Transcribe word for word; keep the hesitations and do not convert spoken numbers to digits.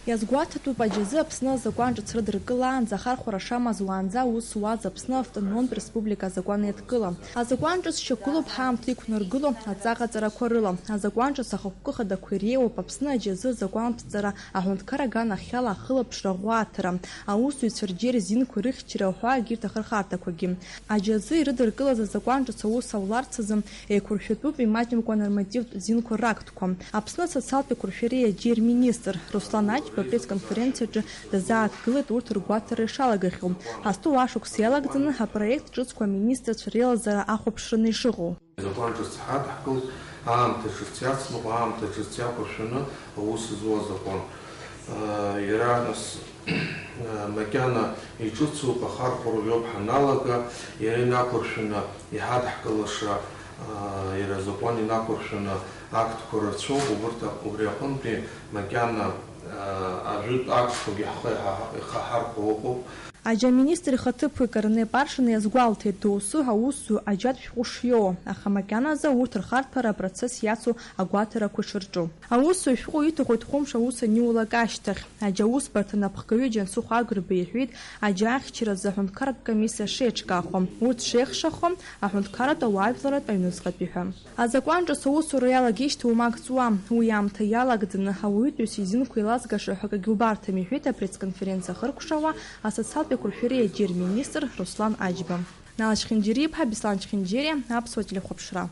Иазгәаҭатәуп, аџьазы Аԥсны азакәан ҿыц рыдыркылаанӡа ахархәара шамаз уаанӡа аус зуаз Аԥсны автономтә республика азакәан еидкыла. Азакәан ҿыц шьақәгылоуп ҳаамҭа иқәнаргыло аҵаҟаҵарақәа рыла. Азакәан ҿыц ахықәкы хадақәа иреиуоуп Аԥсны аџьазы азакәанԥҵара, аҳәынҭқар аганахьала ахылаԥшра, аӷәааҭара, аусзуҩцәа рџьер зинқәа рыхьчара ҳәа егьырҭ ахырхарҭақәагьы. Аџьазы ирыдыркылаз азакәан ҿыц аус ауларц азы еиқәыршәатәуп имаҷымкәа анормативтә зинқәа рактқәа. Аԥсны асоциалтә еиқәыршәареи аџьеи рминистр Руслан Аџьба апресс-конференциаҿы дазааҭгылеит урҭ ргәаҭара ишалагахьоу. Ҳазҭоу ашықәс иалагӡаны апроект ҿыцқәа аминистрцәа реилазаара ахәаԥшраны ишыҟоу. Азакәан ҿыц ҳадаҳкылт, аамҭа ҿыц иацныҟәо, аамҭа ҿыц иақәыршәаны аус зуа азакәан. Иара нас макьана иҿыцуп, ахархәара уиоуп ҳаналага, иара инақәыршәаны иҳадҳкылаша, иара азакәан инақәыршәаны актқәа рацәоуп, убырҭ, убри аҟынтәи макьана ажәытә актқәагьы ҳхы иҳа-, ихаҳархәо ыҟоуп. Аџьа аминистр ихаҭыԥуаҩ Корнеи Паршина иазгәалҭеит, доусы аусзуҩ аџьатә шәҟәы шиоуа, аха макьаназы урҭ рхарҭәара апроцесс иацу агәаҭарақәа шырҿу. Аусзуҩ ашәҟәы иҭахоит хәымш аус аниулак ашьҭахь. Аџьа аусбарҭа анапхгаҩы Џьансыхә Агрба иҳәеит, аџьа ахьчаразы аҳәынҭқарратә комиссиа шеиҿкаахо, урҭ шеихшахо, аҳәынҭқарратә ауаажәларратә аҩныҵҟатәи ҳәа. Азакәан ҿыц аусура иалагеижьҭеи уамак ҵуам. Уи аамҭа иалагӡаны ауаҩытәыҩса изинқәа еилазгаша ҳәа акгьы убарҭам, иҳәеит апресс-конференциа ахыркәшауа асоциалтә еиқәыршәареи аџьеи рминистр Руслан Аџьба. Нала Чхинџьери-иԥҳа, Беслан Чхинџьери, Аԥсуа телехәаԥшра.